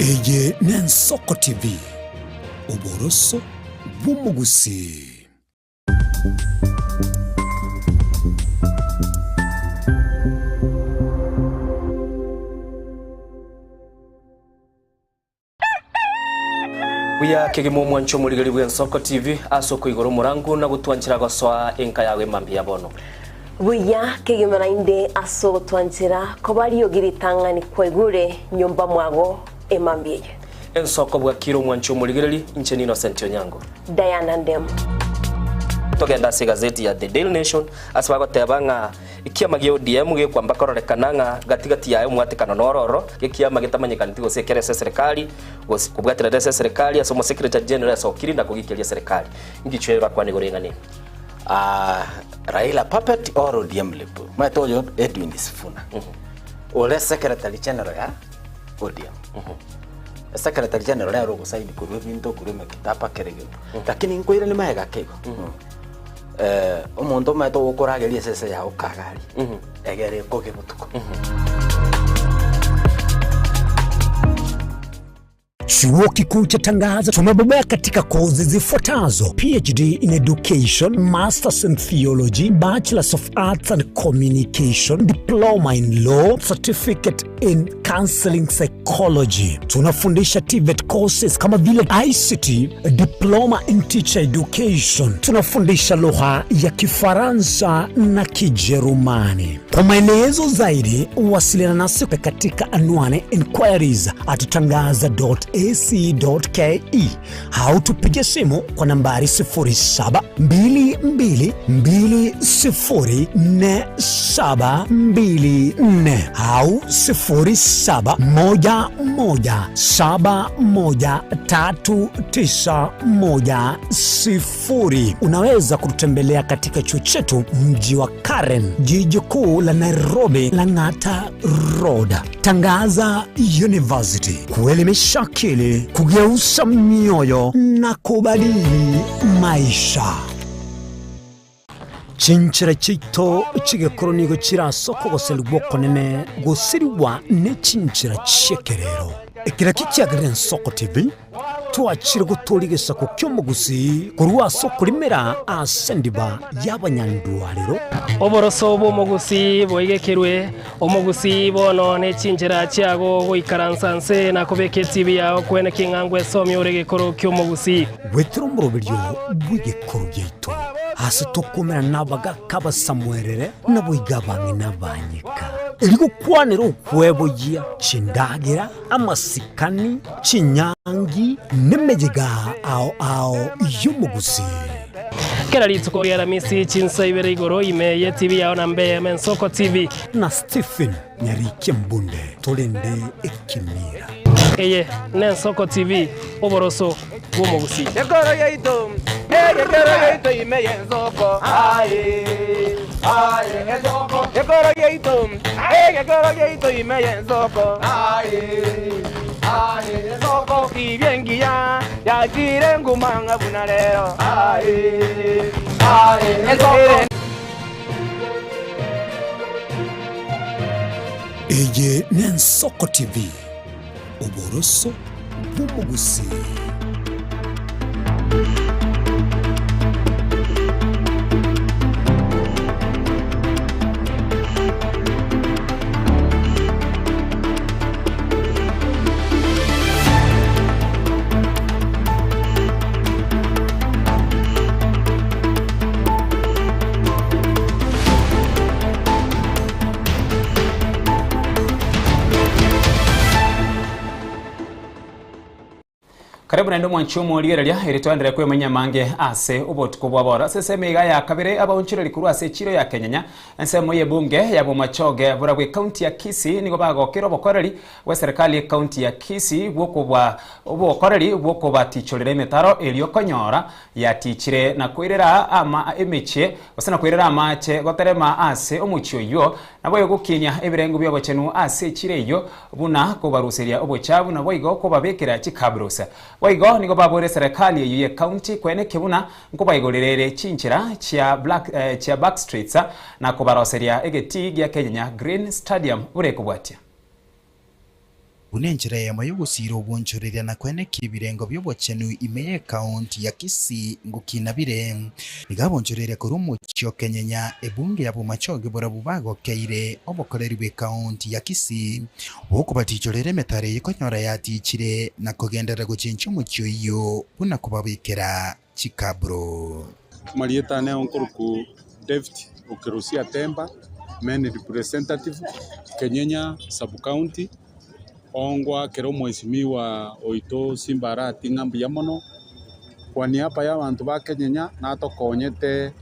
Eye n'Ensoko TV, oboroso bw'omogusii. Buya kegima omwancho omorigeri bw'Ensoko TV ase okoigora omorango na gotwanchera gosoa enka yago emambia ya bono. Buya kegima naende ase ogotwanchera koba riogi ritang'ani kwaigure nyomba mwago emambia eye. Ensoko bwakire omwancho omorigereri, inche n'Innocent Onyango. Diana Ndemo. Togende ase egazeti ya The Daily Nation ase bagoteba ng'a ekiama gia ODM gekwamba kororekana ng'a gati gati yaye omwatekano noro ororo, gekiama getamanyekaneti gose ekere ase eserekari gose kobwaterera ase eserekari ase omosecretary general asokiri na kogikeria eserekari. Inki orakwane igoro y'eng'ana eye? Ah, Raila puppet or ODM lip. Omanyete oyo Edwin Sifuna. Ore secretary general ya ODM. Secretary general nere ogosaini korwa ebinto korwa emekitaba kera egento. Lakini nkoirania magega ake igo. Eh, omonto omanyete ogokorageria esese yago kagari. Egere ekoge botuko. Chuo Kikuu cha Tangaza tumebobea katika kozi zifuatazo: PhD in Education, Masters in Theology, Bachelors of Arts and Communication, Diploma in Law, Certificate in Counseling Psychology. Tunafundisha TVET courses kama vile ICT, Diploma in Teacher Education. Tunafundisha lugha ya Kifaransa na Kijerumani. Kwa maelezo zaidi, wasiliana nasi katika anwani inquiries at tangaza.ac.ke au tupige simu kwa nambari 0722204724 au 0711713910. Unaweza kututembelea katika chuo chetu mji wa Karen, jiji kuu kuu la Nairobi, Lang'ata Road. Tangaza University, kuelimisha akili, kugeuza mioyo na kubadili maisha. Chinchera chiaito chi'egekoro nigo chire ase okogoserigwa okonene gosirigwa ne chinchera chi'ekerero. Ekero kichiagerire Ensoko TV, twachire gotooria egesaku ki'omogusii korwa ase okorimera ase endiba y'abanyandwarero. Oboroso bw'omogusii boigekerwe, omogusii bono ne chinchera chiago goikaransa nse na kobeka etibi yao kwene king'a ngwesomia ore egekoro ki'omogusii. Goetera omoroberio bw'egekoro giaito, aase tokoumera nabagaaka abasamuerere, naboigo abang'ina abanyeka, erio gokwanera okweboyia chindagera, amasikani, chinyangi, nemeyega ao ao y'omogusii. Kera rituko ri'Aramisi chinsa ibere igoro ime y'etibi yao na mbe Mensoko TV. Na Stephen Nyarikia Mbunde torende ekemira. Eye n'Ensoko TV, oboroso bw'omogusii. Gekoro giaito, egekoro giaito ime y'ensoko, aye, aye, ensoko. Gekoro giaito, egekoro giaito ime y'ensoko, aye, aye, ensoko. Tibia engiya yachire nguma ng'a buna rero, aye, aye, ensoko. Eye n'Ensoko TV, oboroso bw'omogusii. Karibu naende omwanchi omorigereria eri twaenderere kwemanyia amange ase obotuko bwa bono. Ase ensemo iga ya kabere abaonchoreri korwa ase echiro ya Kenyenya, ensemo y'ebunge ya Bomachoge borabwo ekaunti ya Kisii nigo bagokera obokoreri bw'eserekari y'ekaunti ya Kisii bw'okobwa obokoreri bw'okobatichorera emetaro erio konyora yatichire na koirera ama emechie gose na koirera amache goterema ase omochie oyio, naboigo gokinia ebirengo bi'obochenu ase echiro eyio, buna kobaruseria obochafu naboigo kobabekera chikabros. Boigo nigo baboire eserekari eyio y'ecounty kwenekia buna nkobaigorera ere chinchera chia Black chia Backstreets na kobaroseria egetii gia Kenyenya Green Stadium buna ekobwatia. Buna enchera eyemo y'ogosiira obonchoreria na koenekia ebirengo bi'obochenu ime y'ekaunti ya Kisii ngokina bire. Nigo abonchoreria korwa omochie o Kenyenya, ebunge ya Bomachoge barabwo bagokeire obokoreri bw'ekaunti ya Kisii bw'okobatichorera emetaro eye konyora yatichire na kogenderera gochenchia omochie oyio buna kobabekera chikabro. Amarieta ane nkorokwa David Okerosia Temba, Men Representative, Kenyenya Sub County, oo ngoakera omwesimigwa oito Simba Arati ng'a mbuya mono, kwa niaba ya abanto ba Kenyenya natokonyete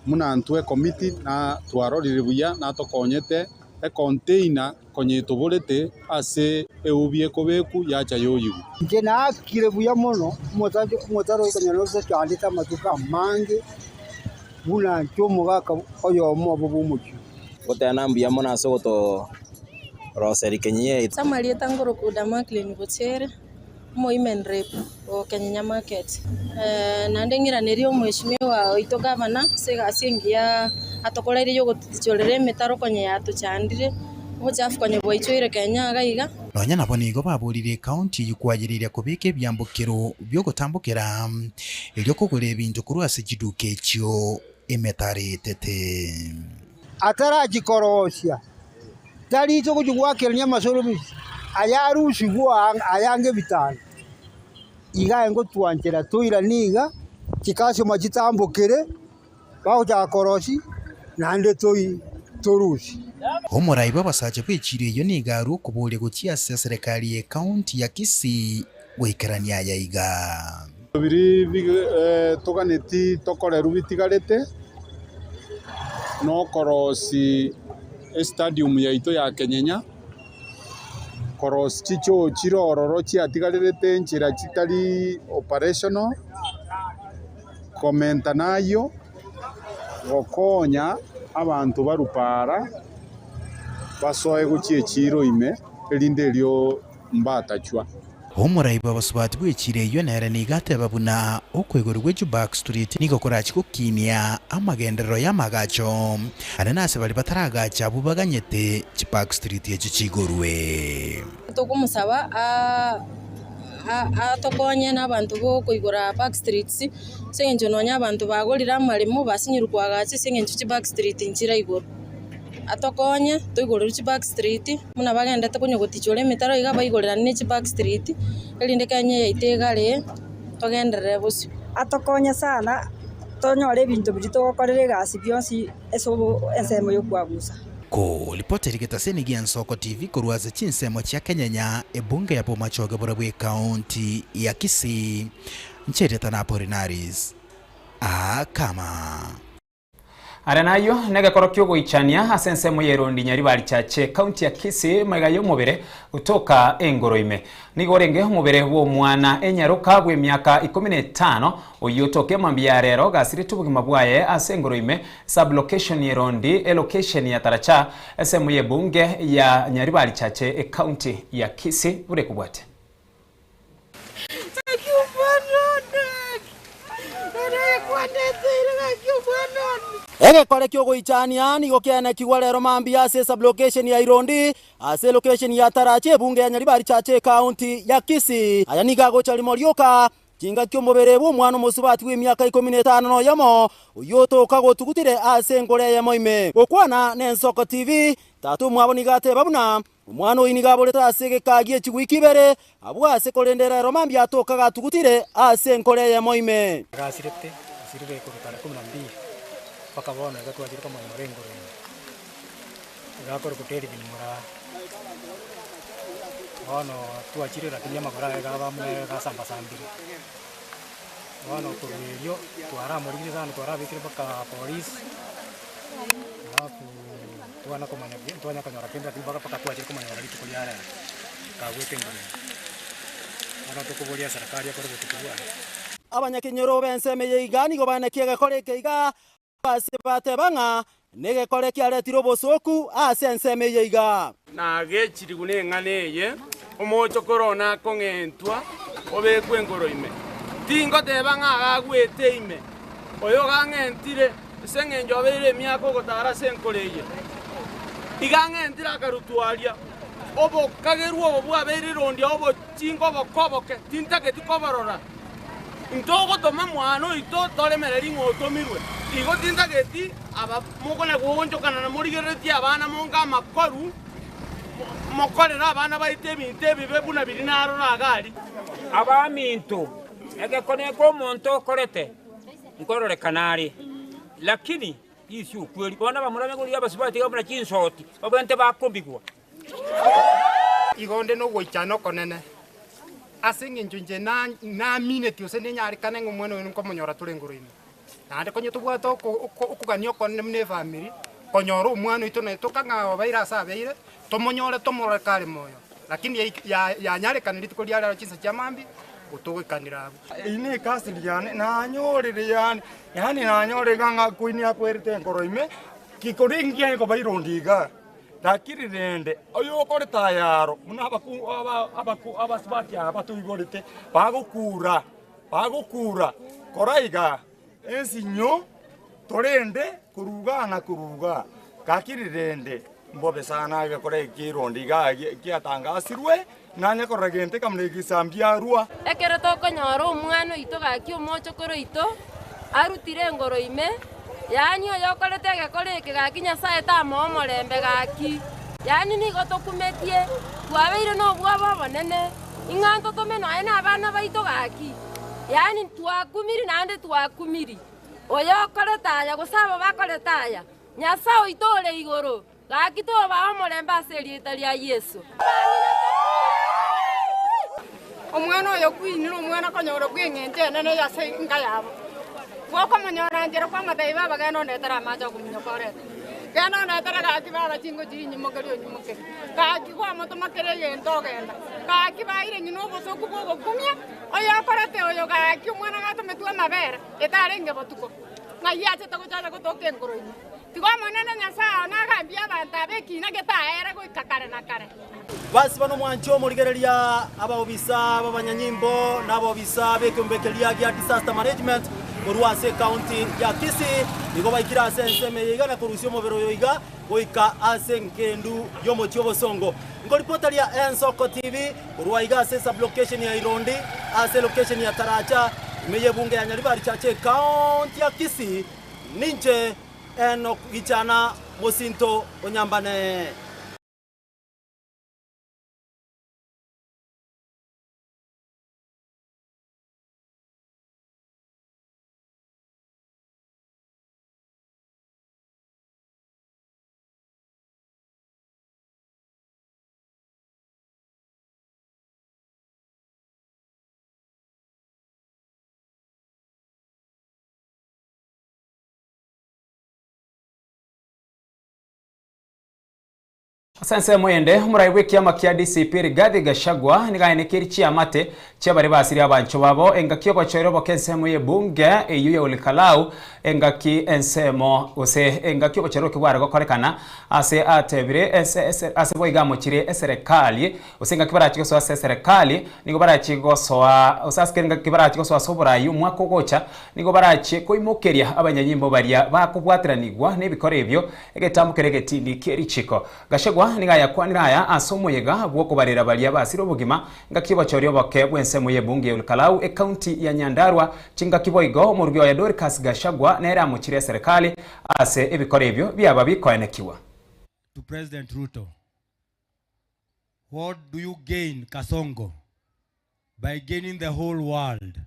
buna intwe ecommittee na twarorire buya natokonyete econtainer Konya etoborete ase eubi ekobeku yacha yoyigwa. Inche naakire buya mono omotaro oyo konya notochandete amatuko amange, buna inche omogaka oyomo obo bw'omochie. Goteba mbuya mono ase ogotoroseria Kenya yaito. Amarieta ngorokuda Macklin Bochere, omowomen rep o Kenyenya Market. Naende ng'iranerie omweshimiwa oito gavana ase egasi engiya atokoreire ya ogototichorera emetaro konya yatochandire, obochafu konya bwaichoire Kenya iga iga. Nonya nabo nigo baborire ekaunti eyio kwayereria kobeka ebiambokero bi'ogotambokera, erio kogora ebinto korwa ase chiduka echio emetaro etete. Atarachikorosia, tari inse ogochia goakerania amasorobisi aya arusigwe ayange ebitanda. Iga aye ngotwanchera toirane iga, chikasoma chitambokere, bagochaka korosia, naende toi torusie. Omorai bw'abasacha bw'echiiro eyio nigo arue okoboria gochia ase eserekari y'ekaunti ya Kisii goikerania aya iga. Biria toganeti tokorerwe bitigarete nokorosi estadium yaito ya Kenyenya, korosia chichoo chire ororo chiatigarerete enchera chitari operational, komenta nayio gokonya abanto barwe para. Basoe gochia echiiro ime, erinde erio mbatachwa. Omorai bw'abasubati bw'echiiro eyio nere nigo ateba buna okoigorwa gwe Jubak Street nigo korachi gokinia amagenderero y'amagacho ande nase baria bataragacha abwo baganyete Chibak Street echio chigorwe. Tokomosaba atokonye na abanto bokoigora back streets ase eng'encho nonya abanto bagorire amaremo basinyirwe koagacha ase eng'encho chiback street nchire igoro. Atokonye toigorerwe chiback street buna bagendete konya gotichora emetaro iga baigorerane ne chiback street erinde Kenya yaito egare togenderere bosio. Atokonye sana tonyore ebinto biria togokorera egasi bionsi ase ensemo y'okwagusa. Koripoteri getaseni gia Nsoko TV korwa ase chinsemo chia Kenyenya, ebunge ya Bomachoge borabwo ekaunti ya Kisii, Ncherieta na Apolinaris Akama. Aria nayio negekoro ki'ogoichania ase ensemo y'erondi Nyaribari Chache, county ya Kisii, magega y'omobere gotoka engoro ime. Nigo orenge omobere bw'omwana enyaroka bw'emiaka ikomi na etano oyio otoke mambia ya rero gasiretie obogima bwaye ase engoro ime sub-location y'erondi elocation ya Taracha esemo y'ebunge ya Nyaribari Chache ecounty ya Kisii buna ekobwatia. Egekore ki'ogoichania nigo kiaenekigwa rero mambia ase esublocation ya Irondi Ase elokesheni ya Tarachi ebunge ya Nyaribari Chache ekaunti ya Kisii. Aya nigo agocha rimo rioka chingaki omobere bw'omwana omosubati bw'emiaka ikomi na etano na oyomo, oyio otoka gotugutire ase enkoro eyemo ime. Gokwana n'Ensoko TV, tata omwabo nigo ateba buna omwana oyio nigo aborete ase egekaa gie chigwiki ibere abwo ase korende rero mambia atoka gatugutire ase enkoro eyemo ime. Gasirete, asirire korwa tarehe kumi na mbili mpaka bono iga twachire komonyora enkoro ime. Gakorokwa Kelvin Moraa. Bono twachire lakini amagoro aye gaba amo nere gasambasambire. Bono korwa erio twaramorigire sana twarabekire mpaka polisi, alafu twana komanya twanya konyora kende lakini mpaka mpaka twachire komonyora rituko ria rero, kagwete nguru ime. Bono tokoboria eserekari ekore obotuki bwaye. Abanyakenyoro b'ensemo eye iga nigo banekia egekora eke iga Ase bateba ng'a negekore kiaretire obosooku ase ensemo eye iga. Nagechirigwe neng'ana eye, Omochokoro one akong'entwa, obekwe enkoro ime. Tingoteba ng'a agagwete ime, oyo gang'entire, ase engencho abeire emiaka ogotara ase enkoro eye. Iga ang'entire akarutwa aria. Obokagerwa obo bwabeire irondia obochinga oboke oboke, tintageti koborora. Ntogotoma mwana oito toremererie ng'a otomirwe. Igo tintageti aba mokona goonchokana na morigereretie abana monga amakoru, mokorere abana baito ebinto ebibe buna biria narora iga aria. Abaminto, egekone kw'omonto okorete nkororekana are, lakini isi okweri. Bono abamura b'egori y'abasubati iga buna chinsoti, babwenerete bakomigwa. Igo onde nogoichana okonene, ase engencho inche namineti gose nenyarekane ng'a omwana oyo nkomonyora tore igoro ime. Naende konya tobwate okogania okonene buna efamiri, konyora omwana oito naye tokang'a obeire ase abeire, tomonyore tomorore kare moyo. Lakini yanyarekana rituko ria rero chinsa chia mambia, gotogoikanera abwo. Eyio nekasiri yane, nanyorire yaani, yaani nanyorire iga ng'a Queen akwerete enkoro ime, kikori ngiya nkobairondie igaa. Lakini rende oyokorete ayaro, buna abasubati aba batoigorete, bagokura, bagokura, kora iga, ensinyo torende koruga na koruga. Lakini rende mbobe sana egekora ekironda iga kiatangasirwe, nanye korora gento ekamuna egesambi arua. Ekero tokonyora omwana oito gaki omochokoro oito, arutire engoro ime, yaani oyokorete egekora eke gaki Nyasae tamoa omorembe gaki. Yaani nigo tokumetie, twabeire nobwoba obonene, ing'a ntotome nonya nabana baito gaki. Yaani twakumiri naende twakumiri. Oyokorete aya gose abo bakorete aya, Nyasae oito ore igoro, Gaki tobaa omorembe ase erieta ria Yeso. Omwana oyo Queen nomwana konyora bw'eng'encho enene ase enka yabo. Gokomonyora nchera kwamotebia baba genda ondetere amache okominyoka orete. Genda ondetere gaki baba chingo chiria inyimokerie onyimokerie. Gaki kwamotoma kera egento ogenda. Gaki baire ng'ina obosoku bw'ogokumia, oyokorete oyo gaki omwana gatometwe amabere, etarenge botuko. Ng'ai achete gocha aye gotoka enkoro ime. Tiga Omonene Nyasae one agambie abanto aba ekiina getaere goika kare na kare. Basiba nomwanchi omorigereria abaobisa b'abanyanyimbo na abaobisa b'ekeombe keria gia Disaster Management korwa ase ekaunti ya Kisii nigo baikire ase ensemo eye iga na korusia omobere oyo iga goika ase engendu y'omochie obosongo. Nkoripota ria Ensoko TV korwa iga ase sub-location ya Irondi ase location ya Taracha ime y'ebunge ya Nyaribari Chache ekaunti ya Kisii ninche Enock Gichana mosinto o Nyambane. Ase ensemo ende, omorai bw'ekiama kia DCP Rigathi Gachagua nigo aenekeiri chiamate chi'abaria basirie abanchwa babo engaki y'ogochoera oboke ensemo y'ebunge eyio ya Olkalau engaki ensemo gose engaki obochori oke bware gokorekana ase atebire ase ase boigo amochirie eserekari gose engaki barachi gosoa ase eserekari nigo barachi gosoa gose ase engaki barachi gosoa ase oborai omwaka ogocha nigo barachie koimokeria abanyanyimbo baria bakobwateranigwa nebikora ebio Egetambo keria egetindi kie richiko. Gachagua nigo ayakwanire aya ase omoyega bw'okobarera baria basire obogima ngaki obochori oboke bw'ensemo y'ebunge ya Olkalau, ekaunti ya Nyandarua. Chingaki boigo omorugi oye Dorcas Gachagua nere amochire eserekari ase ebikora ebio biaba bikoenekiwa. To President Ruto, what do you gain Kasongo by gaining the whole world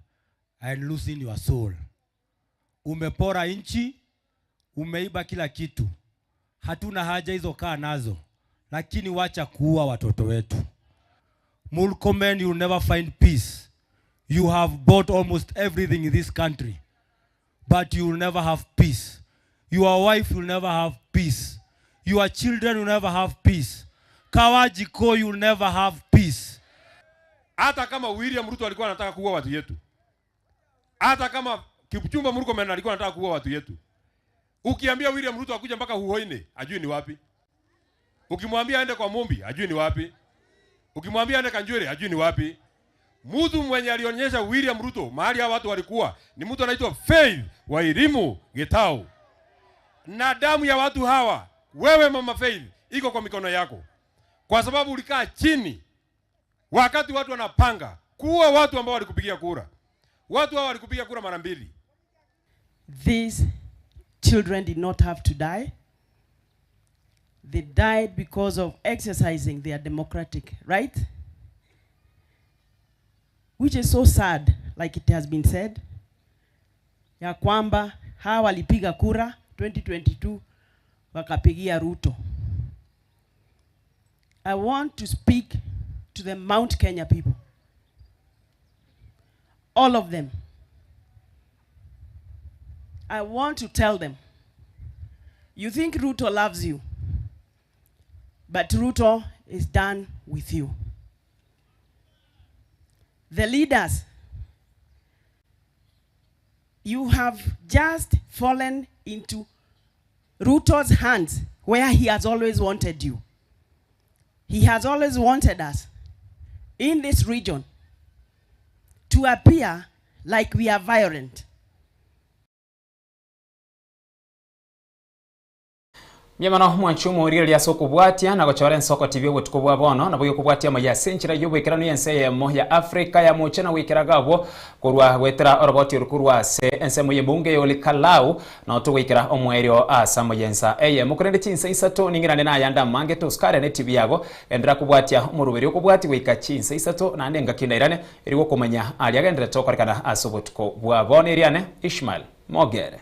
and losing your soul? Umepora nchi, umeiba kila kitu. Hatuna haja hizo, kaa nazo, lakini wacha kuua watoto wetu. Murkomen, you never find peace. You have bought almost everything in this country, but you will never have peace. Your wife will never have peace. Your children will never have peace. Kawajiko, you will never have peace. Hata kama William Ruto alikuwa anataka kuua watu yetu, hata kama Kipchumba Murkomen alikuwa anataka kuua watu yetu, ukiambia William Ruto akuja mpaka Huhoine, ajui ni wapi. Ukimwambia aende kwa Mumbi, ajui ni wapi. Ukimwambia aende Kanjwele, ajui ni wapi. Mtu mwenye alionyesha William Ruto mahali hao watu walikuwa ni mtu anaitwa Faith Wairimu Gitau, na damu ya watu hawa, wewe mama Faith, iko kwa mikono yako, kwa sababu ulikaa chini wakati watu wanapanga kuua watu ambao walikupigia kura. Watu hao walikupigia kura mara mbili. These children did not have to die. They died because of exercising their democratic right, which is so sad, like it has been said, ya kwamba hawa walipiga kura 2022 wakapigia Ruto. I want to speak to the Mount Kenya people, all of them. I want to tell them, you think Ruto loves you, but Ruto is done with you. The leaders, you have just fallen into Ruto's hands where he has always wanted you. He has always wanted us in this region to appear like we are violent. Mbuya mono mwanche omorigereria ase okobwatia na gochora ensoko TV obotuko bwa bono, nabo yokobwatia amaya ase enchera y'oboikeranu y'ense eyemo ya Africa ya moche na goikeraga abwo korwa goetera oroboti oru korwa ase ensemo y'ebunge ya Olkalau nao togoikera omoerio ase amaya ensa eyemo korende chinsa isato ning'irane nayande amange tosukare ne TV yago enderera kobwatia omoroberi okobwatia goika chinsa isato naende engaki ndairane eri gokomanya aria agenderete gokorekana ase obotuko bwa bono eriane Ishmael Mogere.